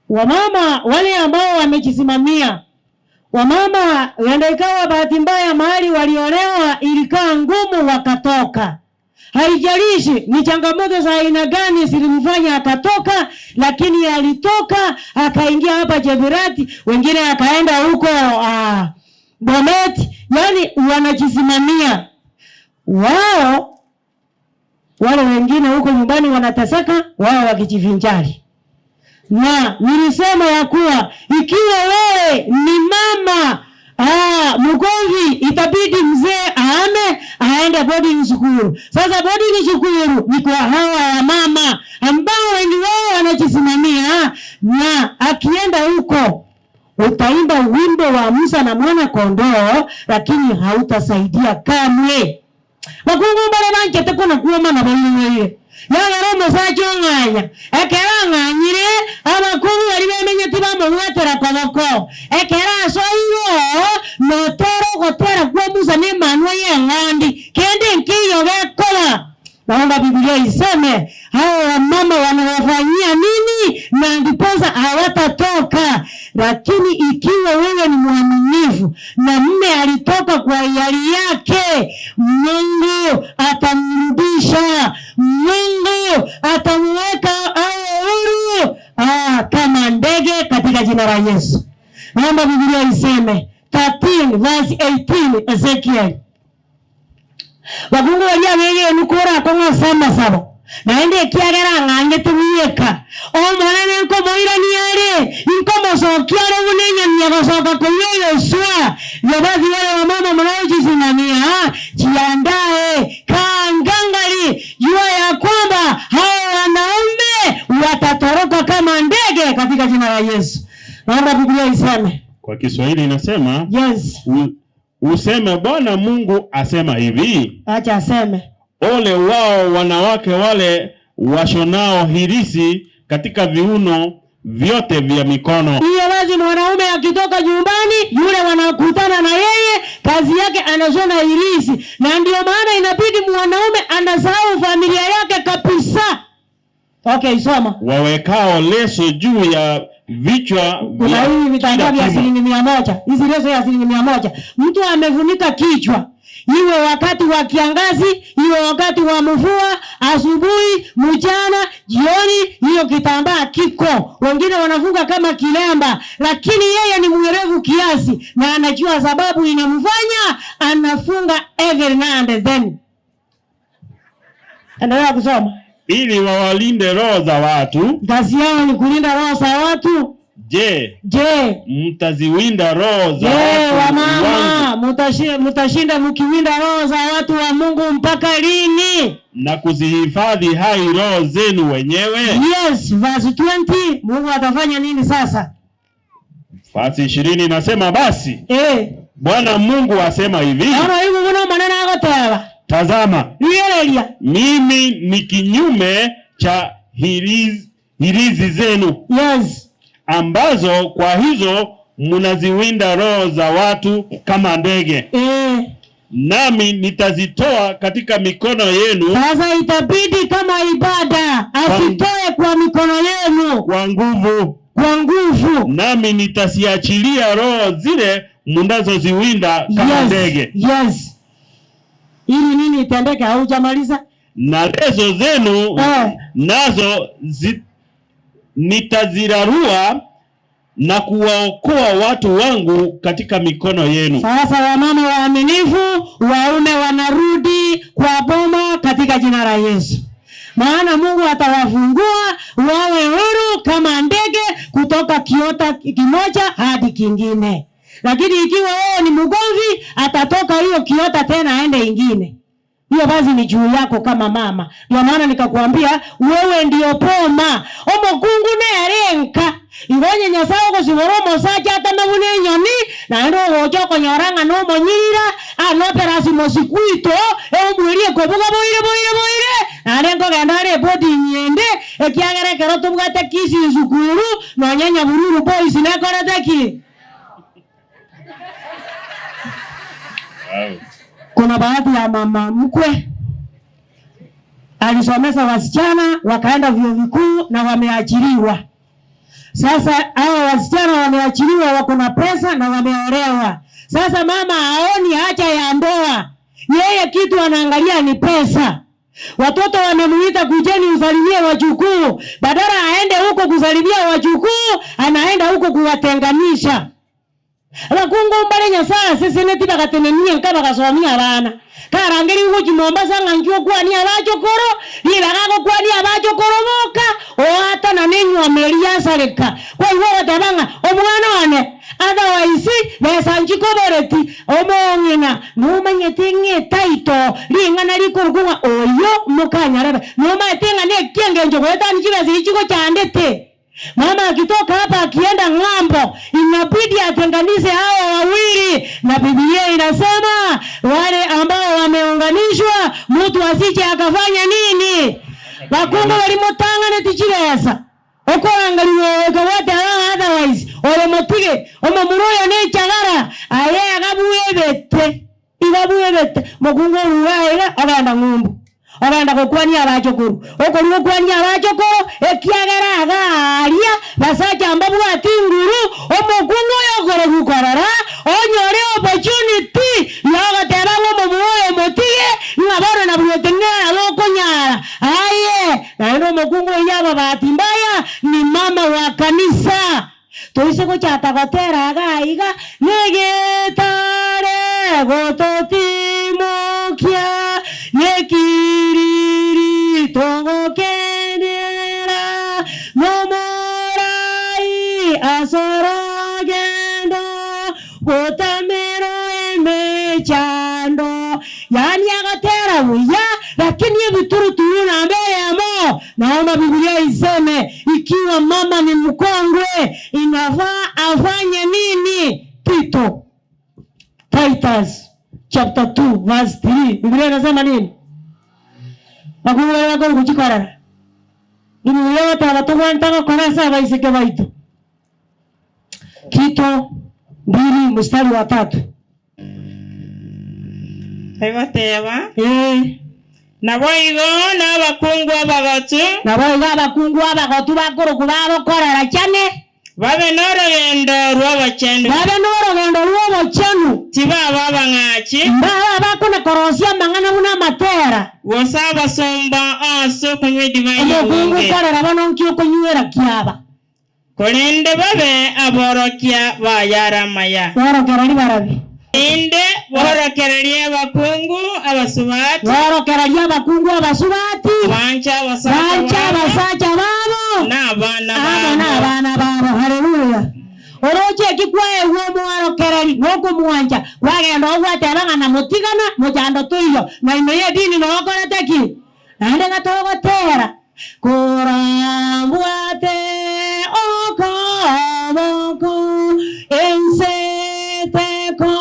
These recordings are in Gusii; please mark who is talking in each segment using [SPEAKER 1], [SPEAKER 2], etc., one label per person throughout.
[SPEAKER 1] Wamama wale ambao wamejisimamia, wamama huenda ikawa bahati mbaya mahali waliolewa ilikaa ngumu wakatoka. Haijalishi ni changamoto za aina gani zilimfanya akatoka, lakini alitoka akaingia hapa Chebilat, wengine akaenda huko uh, Bomet. Yani wanajisimamia wao, wale wengine huko nyumbani wanateseka, wao wakijivinjari. Na nilisema ya kuwa ikiwa wewe ni mama ah, mgomvi, itabidi mzee ahame aende boarding school. Sasa boarding school ni kwa hawa ya mama ambao wengi wao wanajisimamia, na akienda huko utaimba wimbo wa Musa na mwana kondoo, lakini hautasaidia kamwe. Bakungu bare banchete kona kuoma na bairire yagera omosacha ong'anya ekero ang'anyire abakungu baria bemenyeti bamobwatera koboko ekero asoirwe oo notera ogotera kwa Musa na emanwa y'eng'ondi kende nkeiyo gekoba. Naomba Biblia iseme hao wamama wanawafanyia nini, na ndiposa hawatatoka. Lakini ikiwa wewe ni mwaminifu na mme alitoka kwa hiari yake, Mungu atamrudisha, Mungu atamweka awe huru ah, kama ndege katika jina la Yesu. Naomba Biblia iseme 13 verse 18 Ezekiel Bakungu baria abegenu korakong'a ase amasabo, naende ekiagera ang'ang'ete bweka, Omonene nkomoirania are, inkomosokia are buna enyoni egosoka korwa egoswa. Yobasi wale wamama mnaojisimamia, jiandae, kaa ngangari, jua ya kwamba hao wanaume watatoroka kama ndege katika jina la Yesu. Naomba Biblia iseme.
[SPEAKER 2] Kwa Kiswahili inasema
[SPEAKER 1] Yes.
[SPEAKER 2] u, useme Bwana Mungu asema hivi,
[SPEAKER 1] Acha aseme.
[SPEAKER 2] ole wao wanawake wale washonao hirisi katika viuno vyote vya mikono.
[SPEAKER 1] Hiyo wazi, mwanaume akitoka nyumbani yule wanakutana na yeye, kazi yake anashona hirisi, na ndio maana inabidi mwanaume anasahau familia yake kabisa. Okay, soma.
[SPEAKER 2] Wawekao leso juu ya vichwa
[SPEAKER 1] Kuna
[SPEAKER 2] vya
[SPEAKER 1] hivi vitambaa
[SPEAKER 2] kila
[SPEAKER 1] vya
[SPEAKER 2] kimo.
[SPEAKER 1] shilingi 100, hizi leso ya shilingi 100. Mtu amefunika kichwa, iwe wakati wa kiangazi, iwe wakati wa mvua, asubuhi, mchana, jioni, hiyo kitambaa kiko. Wengine wanafunga kama kilemba, lakini yeye ni mwerevu kiasi na anajua sababu inamfanya anafunga every now and then. Endelea kusoma.
[SPEAKER 2] Ili wawalinde roho za watu.
[SPEAKER 1] Kazi yao ni kulinda roho za watu.
[SPEAKER 2] Je,
[SPEAKER 1] Je,
[SPEAKER 2] mtaziwinda roho za
[SPEAKER 1] Je,
[SPEAKER 2] watu wangu
[SPEAKER 1] wamama mutashi- mutashinda mkiwinda roho za watu wa Mungu mpaka lini?
[SPEAKER 2] na kuzihifadhi hai roho zenu wenyewe?
[SPEAKER 1] Yes, verse 20. Mungu atafanya nini sasa?
[SPEAKER 2] Fasi 20 inasema basi
[SPEAKER 1] Eh,
[SPEAKER 2] Bwana Mungu asema hivi,
[SPEAKER 1] naona hivi kuna maneno agoteba.
[SPEAKER 2] tazama
[SPEAKER 1] Rigereria.
[SPEAKER 2] mimi ni kinyume cha hirizi, hirizi zenu
[SPEAKER 1] Yes.
[SPEAKER 2] ambazo kwa hizo mnaziwinda roho za watu kama ndege,
[SPEAKER 1] Eh,
[SPEAKER 2] nami nitazitoa katika mikono yenu
[SPEAKER 1] sasa itabidi kama ibada asitoe kwa mikono yenu
[SPEAKER 2] kwa nguvu,
[SPEAKER 1] kwa nguvu.
[SPEAKER 2] nami nitaziachilia roho zile mnazoziwinda kama
[SPEAKER 1] Yes.
[SPEAKER 2] ndege,
[SPEAKER 1] Yes. Ili nini itendeke? Haujamaliza?
[SPEAKER 2] na leso zenu
[SPEAKER 1] Eh.
[SPEAKER 2] nazo zi, nitazirarua na kuwaokoa watu wangu katika mikono yenu.
[SPEAKER 1] Sasa wamama waaminifu, waume wanarudi kwa boma katika jina la Yesu. Maana Mungu atawafungua wawe huru kama ndege kutoka kiota kimoja hadi kingine. Lakini ikiwa wewe ni mgomvi, atatoka hiyo kiota tena aende ingine. Hiyo basi ni juu yako kama mama. Ndio maana nikakwambia wewe ndio poma. Omokungu nerenka. Igonye nyasaye ogosibora omosacha atamabuna enyoni naende ogocha okonyora ng'a nomonyirira anoperasi mosikuito eomwerie kobuga boire boire boire naende nkogenda are ebodi nyende ekiagera ekero tobwate kisi nsukuru nonya Nyabururu boys nekorete ki? Kuna baadhi ya mama mkwe alisomesha wasichana wakaenda vyuo vikuu na wameajiriwa. Sasa hawa wasichana wameachiliwa, wako na pesa na wameolewa. Sasa mama haoni haja ya ndoa, yeye kitu anaangalia ni pesa. Watoto wamemuita kujeni usalimie wajukuu, badala aende huko kusalimia wajukuu, anaenda huko kuwatenganisha. Abakungu mbare Nyasaye aseseneti bagatenenia nka bagasomia abana. Karangerigwe gochia Mombasa ng'a inki okwanie abachokoro, ribaga agokwania abachokoro boka, oatanana enyuomo eria yasareka. Kwaigwa ogoteba ng'a omwana one otherwise besa nchikoboreti, omong'ina nomanyete ng'a etaito ring'ana rikorokwa ng'a oyo mokanyarebe, nomanyete ng'a neki engencho goetania chibesa echi chigochandete. Mama akitoka hapa akienda ng'ambo, inabidi atenganishe hawa wawili, na Biblia inasema wale ambao wameunganishwa mtu asije akafanya nini? Bakungu bari motang'aneti chibesa okorangerigwa goika gwateba ng'a otherwise ore motige omomura oyo nechagara aye agabwebete. Igo bwebete mokungu orure aiga ogenda ng'umbu, ogenda gokwania abachokoro, okorua gokwania abachokoro, ekiagera iga aaria basacha mbabwati nguru, omokungu oyo okorokwa korora, onyore opportunity yogoteba ng'a omomura oyo motige, ng'a bono nabwo otenena nabo okonyara. Aye, naende omokungu oyio aba bahati mbaya ni mama wa kanisa. Toise gochaka gotera iga aiga, Negetare gototimokia, nekiriri togokenera, nomorai as'orogendo, botamero emechando. Yaani agotera buya, lakini ebituruturu namba eyemo. Naomba Biblia iseme ikiwa mama ni mkongwe inafaa afanye nini? Tito, Titus chapter 2 verse 3 Biblia inasema nini? Bakungu baria bakori gochikorera Biblia egoteba togwenta gokora ase abaiseke baito. Tito mbili mstari wa tatu.
[SPEAKER 3] Egoteba,
[SPEAKER 1] Ee.
[SPEAKER 3] Naboigo nabakungu abagotu.
[SPEAKER 1] Naboigo abakungu abagotu bakorokwa bagokorera chane.
[SPEAKER 3] Babe norogendo rw'obochenu.
[SPEAKER 1] Babe norogendo rw'obochenu.
[SPEAKER 3] Tibaba abang'achi.
[SPEAKER 1] Mbaba abakona korosia amang'ana buna amatera.
[SPEAKER 3] Gose abasomba ase okonywa edivai
[SPEAKER 1] Omokungu
[SPEAKER 3] enyinge.
[SPEAKER 1] korera bono nki okonywera kiaba.
[SPEAKER 3] Korende babe aborokia b'ayare amaya.
[SPEAKER 1] Borokererie barabi.
[SPEAKER 3] Erinde borokererie abakungu abasubati.
[SPEAKER 1] Borokererie abakungu abasubati.
[SPEAKER 3] Banche abasacha
[SPEAKER 1] Banche
[SPEAKER 3] babo.
[SPEAKER 1] abasacha babo.
[SPEAKER 3] Na abana
[SPEAKER 1] Amo
[SPEAKER 3] babo.
[SPEAKER 1] nabana babo. Haleluya. Oroche eki kwaegwa omworokereri nokomwancha, kwagenda ogwateba ng'a namotigana, mochando toiyo, na ime y'edini nokorete ki? Naende ng'a togotera, Korambwate okoboko ense teko.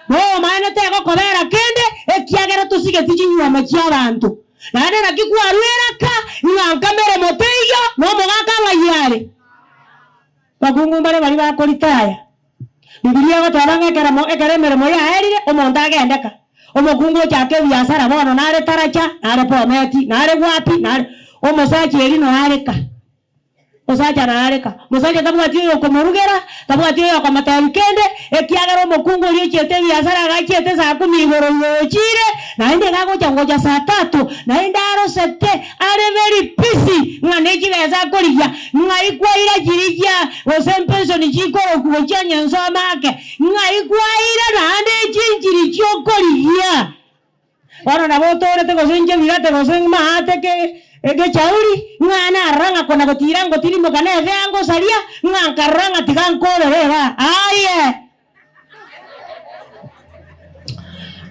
[SPEAKER 1] Nomaene tegokobera kende, ekiagera tosigeti chinyuomo chi'abanto. Naende naki kwarua eraka, ng'a nkamere moteiyo, na omogaka ng'ai are? Bakungu mbare baria bakoritaya. Bibilia egoteba ng'a ekeremo ekero emeremo yaerire, omonto agendeka. Omokungu ochaka ebiasara bono nare taracha, nare Bomet, nare wapi, nare omosacha erio noareka. Omosacha naareka. Omosacha tabwati oyo okomorugera, tabwati oyo okomotebia kende, ekiagera omokungu oria ochiete ebiasara iga achiete saa kumi igoro igo ochire, naende iga agocha gocha saa tatu, naende arosete are very busy ng'a ne chibesa akorigia, Ng'ai kwaira chiria gose empensoni chikorokwa gochia nyensoma ake? Ng'ai kwaira naende echinchiri chi'okorigia? Bono nabo otoorete gose inche bigate gose maate ke egechauri, ng'a narora ng'a kona gotiira ngotirimoka nebe angosaria, ng'a nkarora ng'a tiga nkorere igaa. Aye!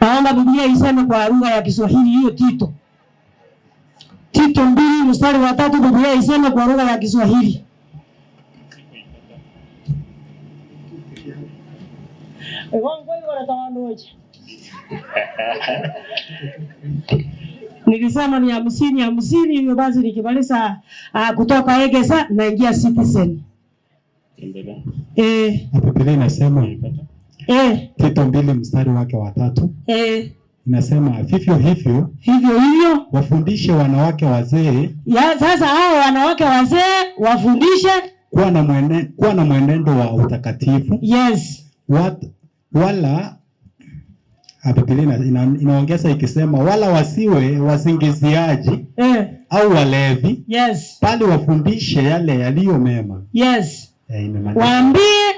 [SPEAKER 1] Naomba Biblia iseme kwa lugha ya Kiswahili hiyo Tito. Tito mbili mstari wa tatu Biblia iseme kwa lugha ya Kiswahili. Igo nkoigora tondoche. Nilisema ni hamsini hamsini, hivyo basi nikimaliza uh, kutoka Egesa naingia Citizen. Eh.
[SPEAKER 4] Na Biblia inasema
[SPEAKER 1] Eh.
[SPEAKER 4] Tito mbili mstari wake wa tatu
[SPEAKER 1] Eh.
[SPEAKER 4] Inasema vivyo hivyo
[SPEAKER 1] Vivyo hivyo
[SPEAKER 4] wafundishe wanawake wazee
[SPEAKER 1] ya, sasa hao wanawake wazee wafundishe
[SPEAKER 4] kuwa na mwenendo wa utakatifu
[SPEAKER 1] yes
[SPEAKER 4] wala Biblia inaongeza ikisema wala wasiwe wasingiziaji au walevi, bali wafundishe yale yaliyo mema. Imemaliza.
[SPEAKER 1] Waambie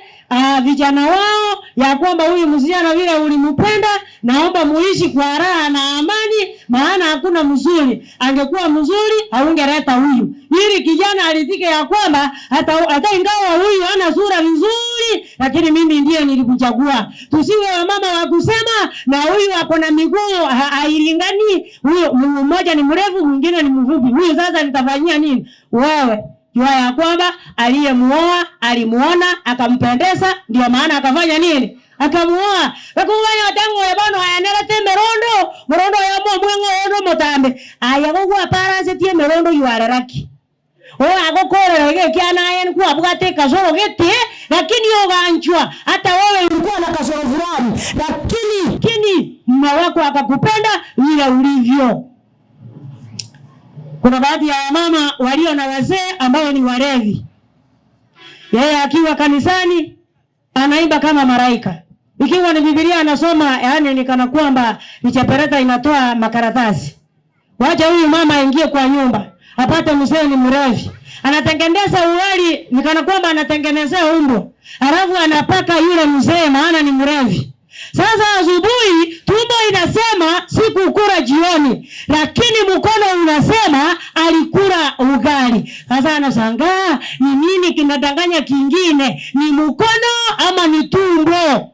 [SPEAKER 1] vijana wao ya kwamba huyu msichana vile ulimpenda, naomba muishi kwa raha na amani, maana hakuna mzuri. Angekuwa mzuri haungeleta huyu. Ili kijana aridhike ya kwamba hata ingawa huyu hana sura nzuri, lakini mimi ndiye nilikuchagua. Tusiwe wamama wa kusema na huyu ako na miguu hailingani, huyu mmoja ni mrefu mwingine ni mfupi, huyu sasa nitafanyia nini? Wewe jua ya kwamba aliyemuoa alimuona akampendeza, ndio maana akafanya nini? Akamuoa. Bakubanya tango ya bono ayanelete merondo, morondo ya mo mwengo ono motambe. Aya gogwa parasetie merondo yuareraki. O agokorera geke anaye nkuwa bwate kasoro gete, lakini oganchwa hata wewe ulikuwa na kasoro fulani, lakini kini mume wako akakupenda vile ulivyo. Kuna baadhi ya wamama walio na wazee ambao ni walevi. Yeye akiwa kanisani anaimba kama malaika. Ikiwa ni Biblia anasoma, yaani ni kana kwamba ni chapereta inatoa makaratasi. Wacha huyu mama aingie kwa nyumba, apate mzee ni mlevi. Anatengeneza uwali ni kana kwamba anatengenezea umbo. Alafu anapaka yule mzee maana ni mlevi. Sasa asubuhi tumbo inasema sikukula jioni, lakini mkono unasema alikula ugali. Sasa anashangaa ni nini kinadanganya kingine, ni mkono ama ni tumbo?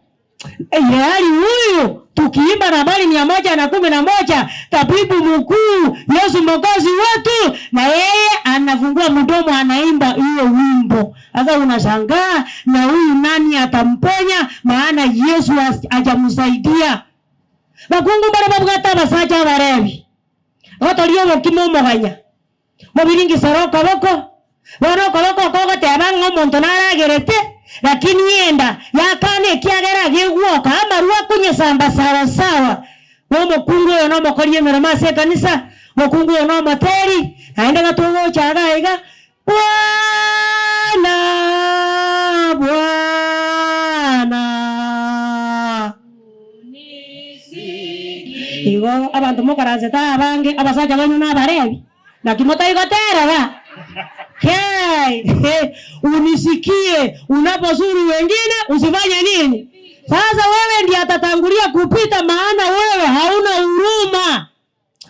[SPEAKER 1] Yaani huyu tukiimba nambari 111, tabibu mkuu Yesu Mwokozi wetu, na yeye anafungua mdomo anaimba hiyo wimbo. Sasa unashangaa na huyu nani atamponya, maana Yesu hajamsaidia. Bakungu bare babwata abasacha abarebi gotoria obokima omoganya mobiringi soro okoboko bono okoboko okogoteba ng'a omonto naragerete, lakini enda yakana ekiagera gegwoka amarwa akunyesamba sawa sawa. Omokungu oyo nomokoria emeremo ase ekanisa, omokungu oyo nomoteri, naende gatogocha iga iga Bwana Bwana. Igo abanto mokoransete abange abasacha banyu na abarebi, naki motaigotera ba Hey, hey, unisikie unapozuru wengine usifanye nini? Sasa wewe ndiye atatangulia kupita, maana wewe hauna huruma.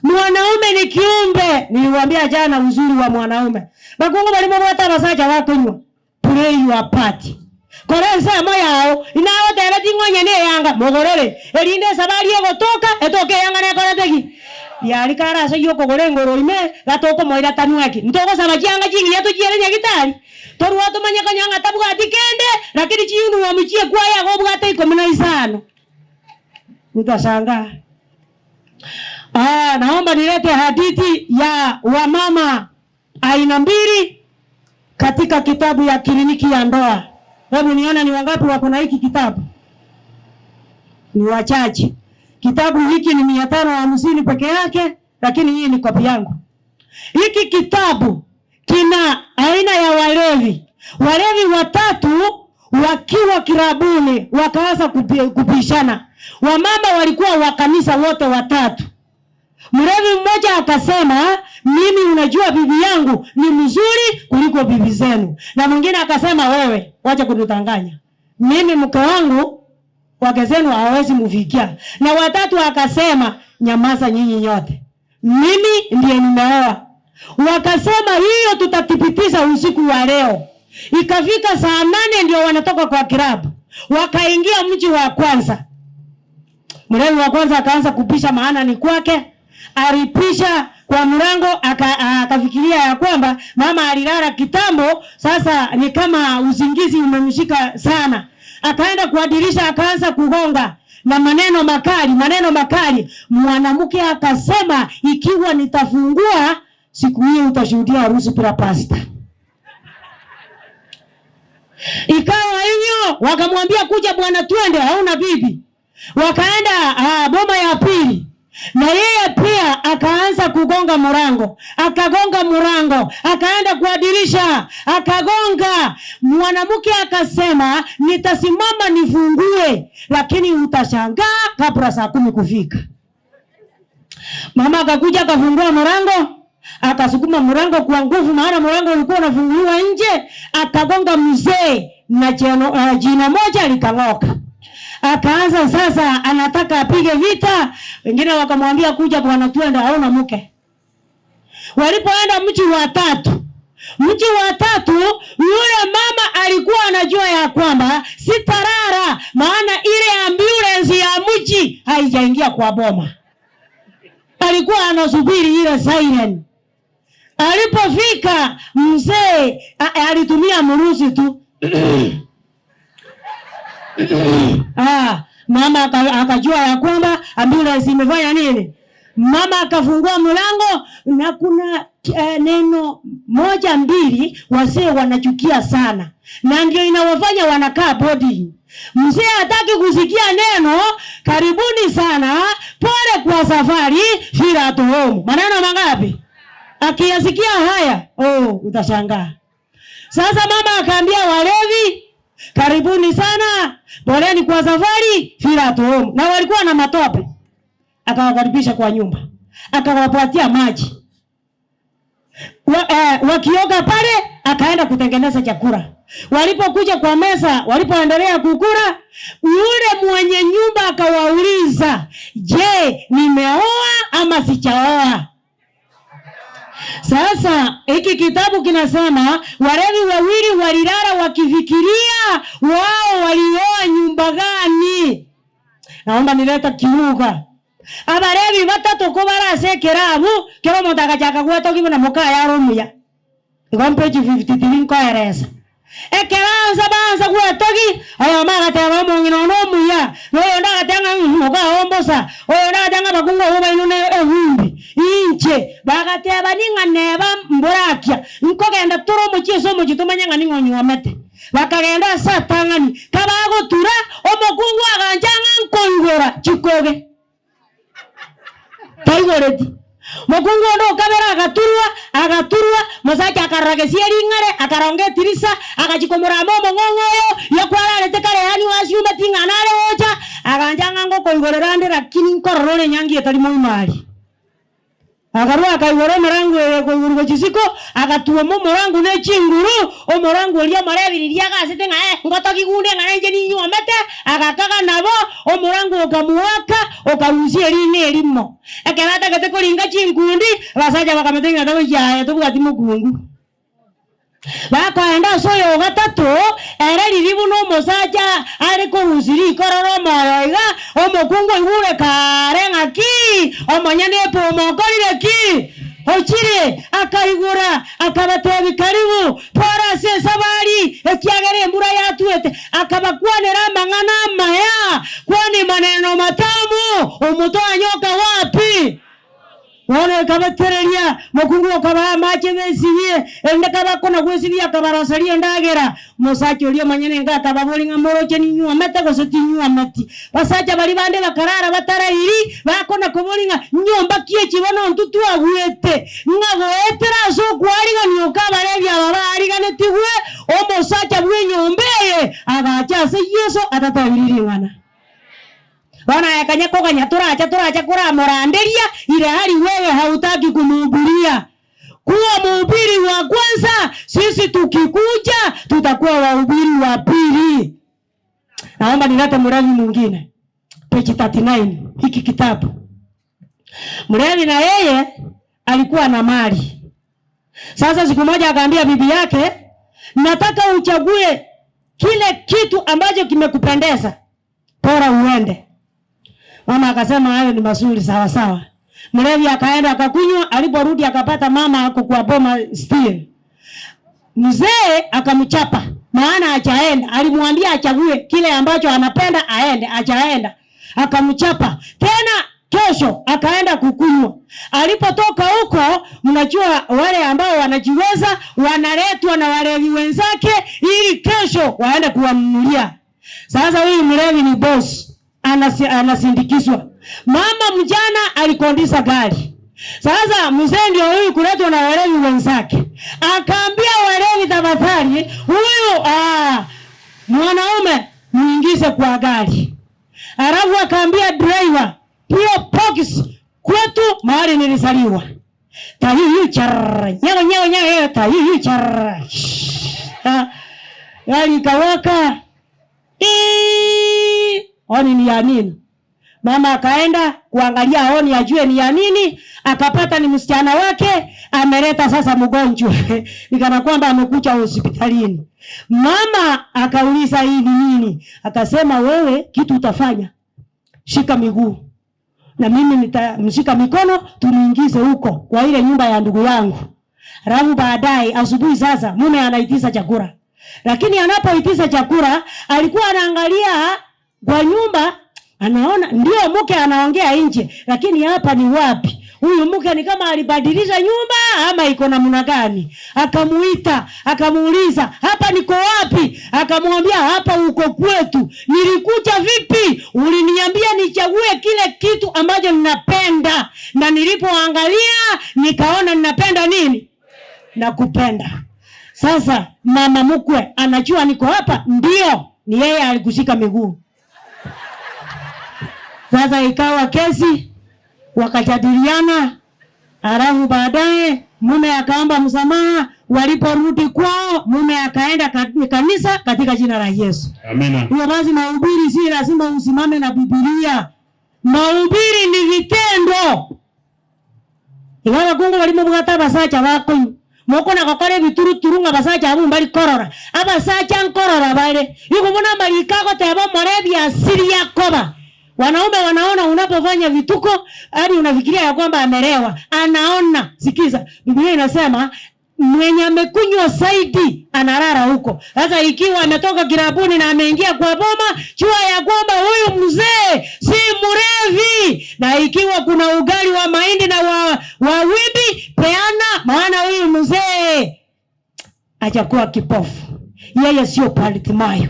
[SPEAKER 1] Mwanaume ni kiumbe. Niliwaambia jana uzuri wa mwanaume. Bakungu balimo bwata abasacha bakunywa. Play your part. Korensa moyo yao inawotebe ting'onye ne yanga mogorere erinde esabari egotoka etoke yanga nekoreteki yari kara ase yokogora engoro ime gatokomoira tanwaki ntogosaba chianga chingiya tochiere nyagitari torwa tomanye konya ng'a tabwati kende lakini chiyundu chie kwaya gobwate 15. Utashangaa. Naomba nilete hadithi ya wamama aina mbili katika kitabu ya kliniki ya ndoa. Hebu nione ni wangapi wako na hiki kitabu. Ni wachache. Kitabu hiki ni 550 peke yake, lakini hii ni kopi yangu. Hiki kitabu kina aina ya walevi. Walevi watatu wakiwa kirabuni wakaanza kupishana. Wamama walikuwa wa kanisa wote watatu. Mlevi mmoja akasema, mimi unajua bibi yangu ni mzuri kuliko bibi zenu. Na mwingine akasema, wewe wacha kutudanganya, mimi mke wangu wake zenu hawawezi mufikia. Na watatu akasema, nyamaza nyinyi nyote, mimi ndiye nimeoa. Wakasema hiyo tutathibitisha usiku wa leo. Ikafika saa 8 ndio wanatoka kwa kilabu, wakaingia mji wa kwanza. Mlevi wa kwanza akaanza kupisha, maana ni kwake. Alipisha kwa mlango akafikiria ya kwamba mama alilala kitambo, sasa ni kama usingizi umemshika sana. Akaenda kwa dirisha akaanza kugonga na maneno makali, maneno makali. Mwanamke akasema, ikiwa nitafungua siku hiyo utashuhudia harusi bila pasta. Ikawa hivyo, wakamwambia kuja bwana twende, hauna bibi. Wakaenda boma ya pili. Na yeye pia akaanza kugonga murango, akagonga murango, akaenda kwa dirisha, akagonga. Mwanamke akasema, nitasimama nifungue, lakini utashangaa kabla saa 10 kufika. Mama akakuja akafungua murango, akasukuma murango kwa nguvu, maana murango ulikuwa unafunguliwa nje. Akagonga mzee na jino moja likang'oka. Akaanza sasa anataka apige vita. Wengine wakamwambia kuja bwana, twende, hauna mke. Walipoenda mji wa tatu, mji wa tatu, yule mama alikuwa anajua ya kwamba sitarara, maana ile ambulance ya mji haijaingia kwa boma. Alikuwa anasubiri ile siren. Alipofika mzee alitumia mrusi tu. Mama akajua ya kwamba ambulance imefanya nini. Mama akafungua mlango, na kuna neno moja mbili wazee wanachukia sana, na ndio inawafanya wanakaa boarding. Mzee hataki kusikia neno karibuni sana, pole kwa safari, feel at home. Maneno mangapi? Akiyasikia haya, oh, utashangaa. Sasa mama akaambia walevi, karibuni sana, poleni kwa safari, feel at home. Na walikuwa na matope. Akawakaribisha kwa nyumba, akawapatia maji. Wakioga pale, akaenda kutengeneza chakula. Walipokuja kwa meza, walipoendelea kukula, yule mwenye nyumba akawauliza, je, nimeoa ama sijaoa? Sasa hiki kitabu kinasema walevi wawili walilala wakifikiria wao walioa nyumba gani. Naomba nileta kiuga. Abalevi batatu ko barase kerabu kero omonto agachaka gwetoki buna mokaya are omuya. Igo mpeji 53 nkoeresa. Ekeransa bansa gwetoki, oyo magateba omong'ina ono omuya, noyo onde agateba ng'a mokaya ombosa, oyo onde agateba ng'a abakungu abwo baino ne ebumbi. Inche bagateba ning'a neba mborakia, nkogenda tore omochie ase omochie tomanye ng'a ning'o onywomete. Bakagenda ase atang'ani, kabagotura, omokungu agancha ng'a nkoigora chikoge. Taigoreti. Mokungu onde okabera agaturwa, agaturwa, mosacha akarora gesie ring'are, akaronga etirisa, agachikomorama omong'ong'o oyo, yakwararete kare yani wasiumeti ng'a nare gocha, agancha ng'a ngokoigorera ande lakini nkorora ore enyangi etari moimari. Akarua akaigora omorango eye koigorwa chisiko, agatuoma omorango ne chinguru, omorango oria omorebiriria agasete ng'a ngotoki gunde ng'a nenche ninywomete, agakaga nabo, omorango okamuaka, okarusia ering'e erimo. Ekero atagete koringa chinkundi, abasacha bakamete ng'a tagochia aye tobwati mokungu. Bakoenda ase oyo gatato, ere riri buna omosacha are korusia rikororo omoyo iga, omokungu oigure kare ng'aki, omonyene epomo okorire ki? Ochire, akaigura, akabatebi karibu, pora ase esabari, ekiagera embura yatwete, akabakwanera amang'ana amaya, kwani maneno matamu, omoto anyoka wapi? Bono ekabatereria, mokungu okabaa amache besibie, ende kabakona gwesibia akabaroseria endagera. Mosacha oria omonyene enga akababori ng'a moroche ninywomete gose tinywometi. Basacha bari bande bakarara batarairi, bakona kobori ng'a nyomba ki echi bono intwe twagwete. Ng'a goetera ase okwarigania okabarebia aba baariganetigwe, omosacha bw'enyomba eye agacha ase Yeso atatabiri ring'ana. Bono aye kanya koganya toracha toracha koramoranderia, ile hali wewe hautaki kumuhubiria. Kuwa mhubiri wa kwanza, sisi tukikuja tutakuwa wahubiri wa pili. Naomba nilete mlevi mwingine. Page 39 hiki kitabu. Mlevi na yeye alikuwa na mali. Sasa siku moja akaambia bibi yake, nataka uchague kile kitu ambacho kimekupendeza, bora uende. Mama akasema hayo ni mazuri, sawa sawa. Mlevi akaenda akakunywa, aliporudi akapata mama ako kwa boma still. Mzee akamchapa, maana hajaenda. Alimwambia achague kile ambacho anapenda aende, hajaenda. Akamchapa. Tena kesho akaenda kukunywa. Alipotoka huko, mnajua wale ambao wanajiweza wanaletwa na walevi wenzake ili kesho waende kuwanunulia. Sasa huyu mlevi ni boss, anasindikizwa. Mama mjana alikondisa gari. Sasa mzee ndio huyu kuletwa na walevi wenzake, akaambia walevi, tafadhali huyu mwanaume muingize kwa gari. Alafu akaambia driver, hiyo box kwetu mahali nilizaliwa tahihi char nyago nyago nyago tahihi char gari ikawaka. Honi ni ya nini? Mama akaenda kuangalia honi ajue ni ya nini, akapata ni msichana wake ameleta sasa mgonjwa ni kana kwamba amekuja hospitalini. Mama akauliza hii ni nini? Akasema wewe, kitu utafanya, shika miguu na mimi nitamshika mikono, tumuingize huko kwa ile nyumba ya ndugu yangu. Alafu baadaye asubuhi sasa mume anaitisha chakula, lakini anapoitisha chakula alikuwa anaangalia kwa nyumba, anaona ndio mke anaongea nje, lakini hapa ni wapi? Huyu mke ni kama alibadilisha nyumba ama iko namna gani? Akamuita, akamuuliza, hapa niko wapi? Akamwambia, hapa uko kwetu. Nilikuja vipi? Uliniambia nichague kile kitu ambacho ninapenda, na nilipoangalia nikaona ninapenda nini? Nakupenda. Sasa mama mkwe anajua niko hapa, ndio ni yeye alikushika miguu. Sasa ikawa kesi, wakajadiliana, halafu baadaye mume akaomba msamaha. Waliporudi kwao, mume akaenda kanisa katika jina la Yesu.
[SPEAKER 2] Amina.
[SPEAKER 1] Hiyo basi, mahubiri si lazima usimame na Biblia. Mahubiri ni vitendo. Iga abakungu barimo bwate abasacha bakonywa mokona gokora ebituruturu ng'a abasacha abwo mbari korora, abasacha nkorora bare. Igo buna amariko agoteba omore ebiasiri akoba. Wanaume wanaona unapofanya vituko hadi unafikiria ya kwamba amelewa. Anaona. Sikiza, Biblia inasema mwenye amekunywa zaidi analala huko. Sasa ikiwa ametoka kirabuni na ameingia kwa boma, jua ya kwamba huyu mzee si mrevi. Na ikiwa kuna ugali wa mahindi na wa wimbi, peana, maana huyu mzee hajakuwa kipofu. Yeye sio Bartimayo.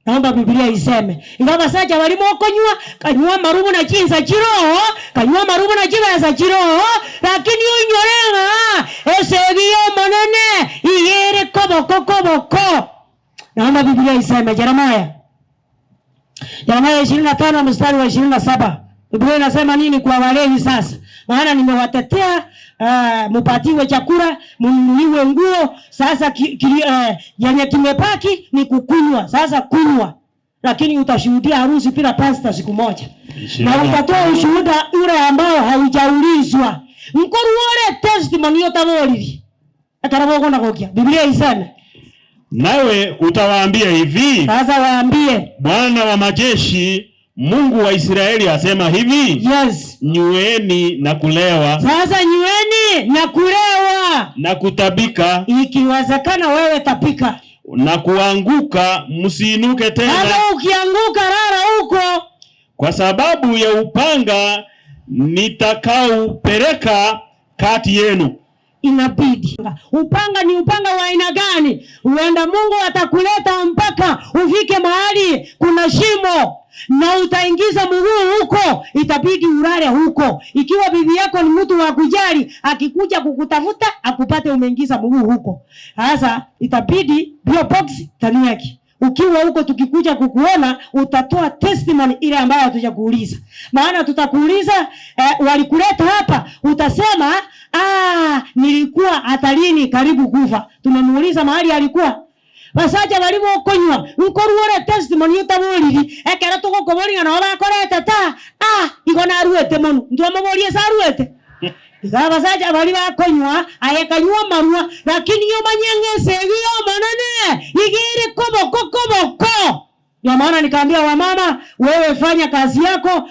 [SPEAKER 1] Naomba Biblia iseme inga basacha barimo okonywa kanywa marubu na chinsa chiroho kanywa marubu na chibesa chiroho, lakini onyorenga esegi yomonene igere koboko koboko. Naomba Biblia iseme Jeremiah 25 mstari wa 27. Biblia inasema nini kwa walevi sasa? Maana nimewatetea, mupatiwe chakula, mnunuliwe nguo. Sasa yenye kimebaki ni kukunywa. Sasa kunywa. Lakini utashuhudia harusi bila pasta siku moja. Na utatoa ushuhuda ule ambao haujaulizwa. Mkoru wole testimony yotaboliri. Atarabo na gokia. Biblia iseme.
[SPEAKER 2] Nawe utawaambia hivi.
[SPEAKER 1] Sasa waambie.
[SPEAKER 2] Bwana wa majeshi Mungu wa Israeli asema hivi.
[SPEAKER 1] Yes.
[SPEAKER 2] Nyweni na kulewa.
[SPEAKER 1] Sasa nyweni na kulewa.
[SPEAKER 2] Na kutabika.
[SPEAKER 1] Ikiwezekana wewe tapika.
[SPEAKER 2] Na kuanguka msiinuke tena.
[SPEAKER 1] Sasa ukianguka rara huko.
[SPEAKER 2] Kwa sababu ya upanga nitakaupeleka kati yenu.
[SPEAKER 1] Inabidi. Upanga ni upanga wa aina gani? Huenda Mungu atakuleta mpaka ufike mahali kuna shimo na utaingiza mguu huko, itabidi ulale huko. Ikiwa bibi yako ni mtu wa kujali, akikuja kukutafuta akupate umeingiza mguu huko. Sasa itabidi bio box tani yake. Ukiwa huko tukikuja kukuona utatoa testimony ile ambayo hatujakuuliza. Maana tutakuuliza walikuleta hapa, utasema nilikuwa hatarini karibu kufa. Tumemuuliza mahali alikuwa. Basacha barimo okonywa nkoruore testimony utaburiri ekero tugokoboria na bakorete ta igo naruete mono ntwamoborie saruete. Iga basacha bari bakonywa aye kanywa marua, lakini yo manyang'ese ebiyo manene igere koboko koboko. Ndio maana nikaambia wamama, wewe fanya kazi yako,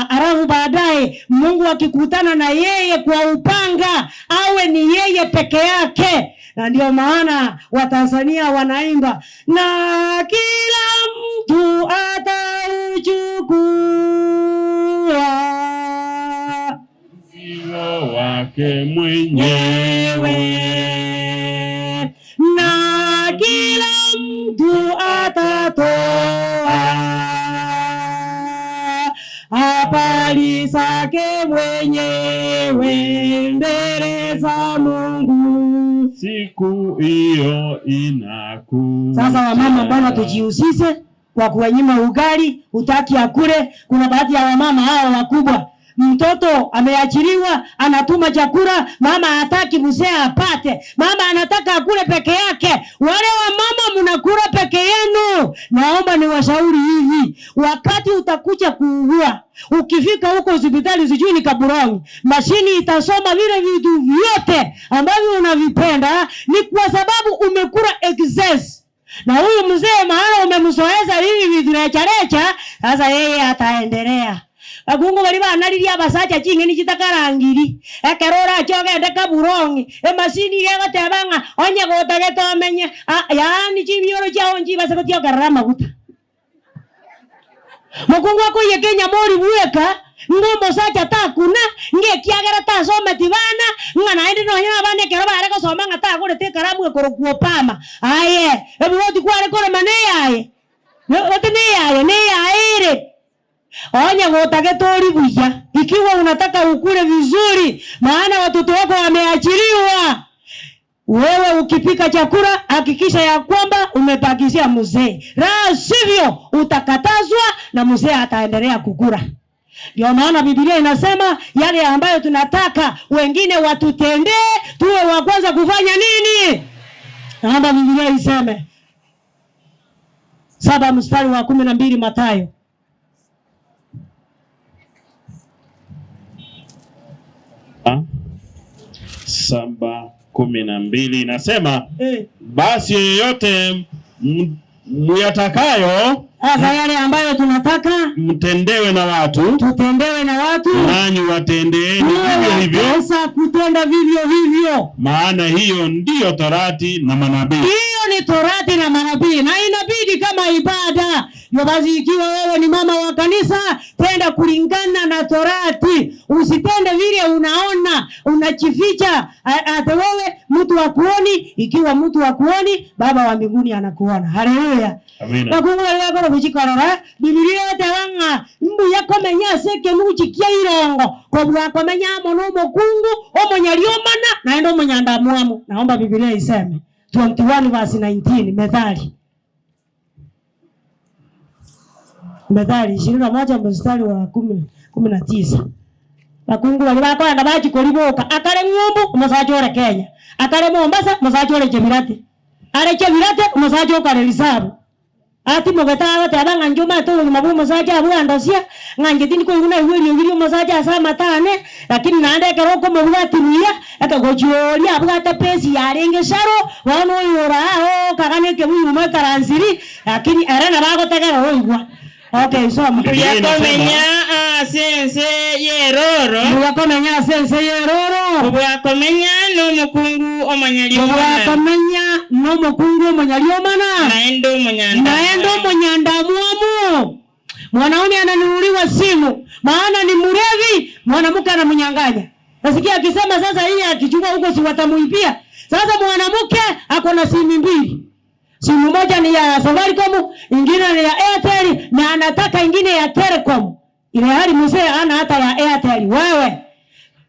[SPEAKER 1] alafu baadaye Mungu akikutana na yeye kwa upanga awe ni yeye peke yake. Na ndio maana Watanzania wanaimba na kila mtu atauchukua
[SPEAKER 2] mzigo wake mwenyewe,
[SPEAKER 1] na kila mtu atatoa Sasa wamama, mbona tujihusishe kwa kuwanyima ugali, utaki akule? Kuna baadhi ya wamama hao wakubwa, mtoto ameachiliwa, anatuma chakula, mama hataki mzee apate, mama anataka akule peke yake. Wale wamama mnakula peke yenu, naomba niwashauri hivi, wakati utakuja kuugua Ukifika huko hospitali sijui ni Kaburangi, mashini itasoma vile vitu vyote ambavyo unavipenda, ni kwa sababu umekula excess. Na huyu mzee maana umemzoeza hivi vitu recha recha, sasa yeye ataendelea. Bakungu bari banaririe abasacha ching'eni chitakarangiri ekero orache ogende Kaburongi emashini iga egoteba ng'a onye gotagete omenye yaani chimioro chiago nchibase gotiokerera amaguta. Mokungu akoiyeka enyama ori bweka, ng'a omosacha takuna, ng'a ekiagera tasometi bana, ng'a naende nonye na abana ekero bare gosoma ng'a tagorete ekaramu ekorokwa Obama. Aye, eburoti kware korema neyaye? Gose neyaye? Neyaye ere. Onye gotagete ori buya, ikiwa unataka ukule vizuri, maana watoto wako wameachiliwa. Wewe ukipika chakula hakikisha ya kwamba umepakizia mzee, la sivyo utakatazwa na mzee ataendelea kukula. Ndio maana Biblia inasema yale ambayo tunataka wengine watutendee, tuwe wa kwanza kufanya nini? Naomba Biblia iseme 7 mstari wa 12 Mathayo.
[SPEAKER 2] 7:12 inasema Basi yeyote muyatakayo
[SPEAKER 1] Sasa yale ambayo tunataka
[SPEAKER 2] mtendewe na watu,
[SPEAKER 1] tutendewe na watu,
[SPEAKER 2] nanyi watendeeni vivyo hivyo.
[SPEAKER 1] Sasa kutenda vivyo hivyo,
[SPEAKER 2] maana hiyo ndiyo torati na manabii.
[SPEAKER 1] Hiyo ni torati na manabii, na inabidi kama ibada. Hivyo basi, ikiwa wewe ni mama wa kanisa, tenda kulingana na torati, usitende vile unaona unachificha ate wewe mtu akuoni. Ikiwa mtu akuoni, Baba wa mbinguni anakuona. Haleluya.
[SPEAKER 2] Amina.
[SPEAKER 1] Bakungu bari bakora guchikorora Biblia yoteba ng'a mbuya komenya ase ekenugu chikia irongo kobua komenya amo na omokungu omonyariomana naende omonyandamwamu. Naomba Biblia iseme 21 verse 19 Methali. Methali 21 mstari wa 19. Bakungu bari bakoenda bachikoriboka akare ng'umbu omosacha ore Kenya, akare Mombasa omosacha ore Chebirat, are Chebirat omosacha okare Risabu. Ati mogeta agoteba ng'a inche omanyete obogima bwa omosacha abwo andosia, ng'a inche tindi koigwa naigwa eriogi ria omosacha ase amatane, lakini naende ekero okomobwati buya, ekagochioria abwate pesi yarenge saro, bono oyo ora aa okagana ekebuyu moikaransiri, lakini ere nabo agotegerera oigwa. Okay, soma.
[SPEAKER 3] Mbuya komenya ase ense y'eroro.
[SPEAKER 1] Mbuya komenya ase ense y'eroro.
[SPEAKER 3] Kobua komenya n'omokungu omonyariomana.
[SPEAKER 1] Kobua komenya n'omokungu omonyariomana.
[SPEAKER 3] Naende omonyandamwamu.
[SPEAKER 1] Naende omonyandamwamu. Mwanaume ananunuliwa simu maana ni mlevi, mwanamke anamnyang'anya. Nasikia akisema sasa hii akichukua huko si watamuibia. Sasa mwanamke ako na simu mbili. Simu moja ni ya Safaricom, ingine ni ya Airtel na anataka ingine ya Telecom. Ile hali mzee hana hata ya Airtel. Wewe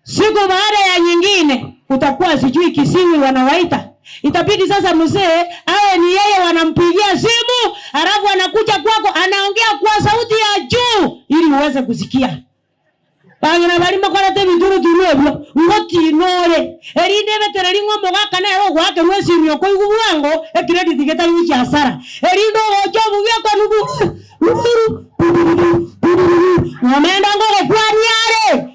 [SPEAKER 1] siku baada ya nyingine utakuwa sijui kisiwi wanawaita. Itabidi sasa mzee awe ni yeye wanampigia simu, alafu anakuja kwako anaongea kwa sauti ya juu ili uweze kusikia. Bang'ina barimo koreta ebituru turu ebio, ngotinore. Erinde ebetere ring'o omogaka nere ogoakerwa esimi okoigwa bwango, ecredit getari gochia hasara. Erinde ogocha obuya okanugu, nomenda ngogokwania are.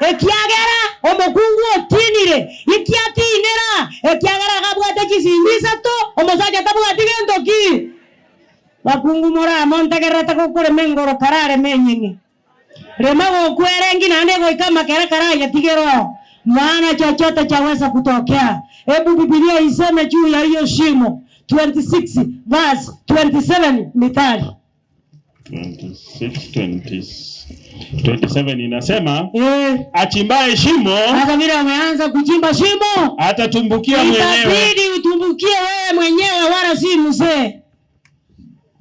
[SPEAKER 1] Ekiagera omokungu otinire, ikiatinera, ekiagera akabwate chisimbi isato, omosacha tabwati gento ki. Bakungu moramo ntegererete gokorema engoro karareme enying'e. Rema gokwere naende goika makera karaya tigero. Maana chochote chaweza kutokea. Hebu Biblia iseme juu ya hiyo shimo 26 verse 27 Mithali.
[SPEAKER 2] 26, 27 inasema, Achimbaye shimo,
[SPEAKER 1] Sasa vile wameanza kuchimba shimo,
[SPEAKER 2] atatumbukia mwenyewe.
[SPEAKER 1] Itabidi utumbukie wewe mwenyewe wala si mzee.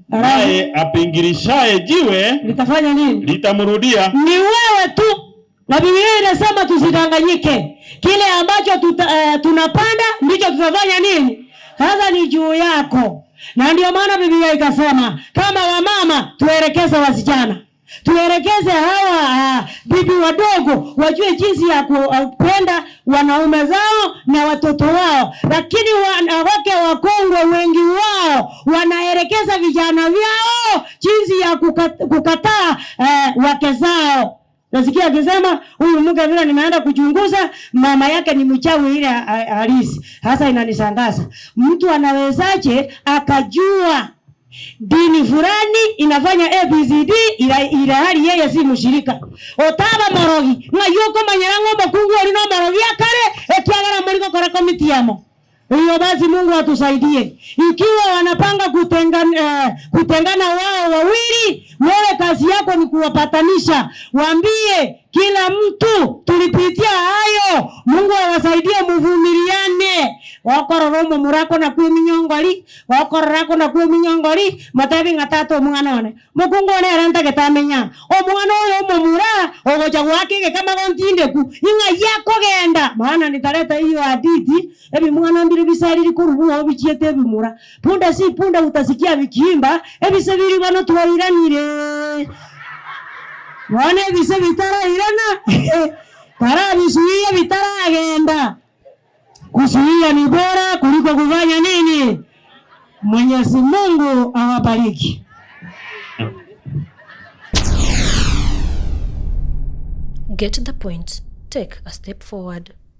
[SPEAKER 2] Naye apingirishaye jiwe
[SPEAKER 1] litafanya nini?
[SPEAKER 2] Litamrudia.
[SPEAKER 1] Ni wewe tu. Na Biblia inasema tusidanganyike. Kile ambacho tunapanda ndicho tutafanya nini? Sasa ni juu yako, na ndio maana Biblia ikasema kama wamama tuelekeze wasichana tuelekeze hawa bibi wadogo wajue jinsi ya kupenda wanaume zao na watoto wao, lakini wanawake wakongwe wengi wao wanaelekeza vijana vyao jinsi ya kukataa wake zao. Nasikia akisema huyu mke vile nimeenda kuchunguza, mama yake ni mchawi ile halisi. Hasa inanishangaza, mtu anawezaje akajua dini fulani inafanya ABCD ila hali yeye si mushirika otaba morogi ng'a yokomanyera ng'a omokungu ori no morogi akare ekiagera mori gokora komiti yamo. Hiyo basi Mungu atusaidie. Ikiwa wanapanga kutengana wao wawili, wewe kazi yako ni kuwapatanisha. Waambie kila mtu tulipitia hayo. Mungu awasaidie muvumiliane. Wakorora omomurako na kwe minyongori, wakororako na kwe minyongori, matebi ng'a tata omwana one. Mokungu one ere ntagete amenya. Omwana oyo omomura ogocha goaka egekama gontindeku, ing'a yakogenda. Maana nitareta hiyo hadithi, ebimwana mbire bisariri korwa bwo bichiete ebimura. Punda si punda utasikia vikiimba, ebise biri bono twairanire. Bono ebise bitarairana, tarabisuiye bitaragenda. Kuzuia ni bora kuliko kufanya nini? Mwenyezi Mungu awabariki.
[SPEAKER 5] Get the point. Take a step forward.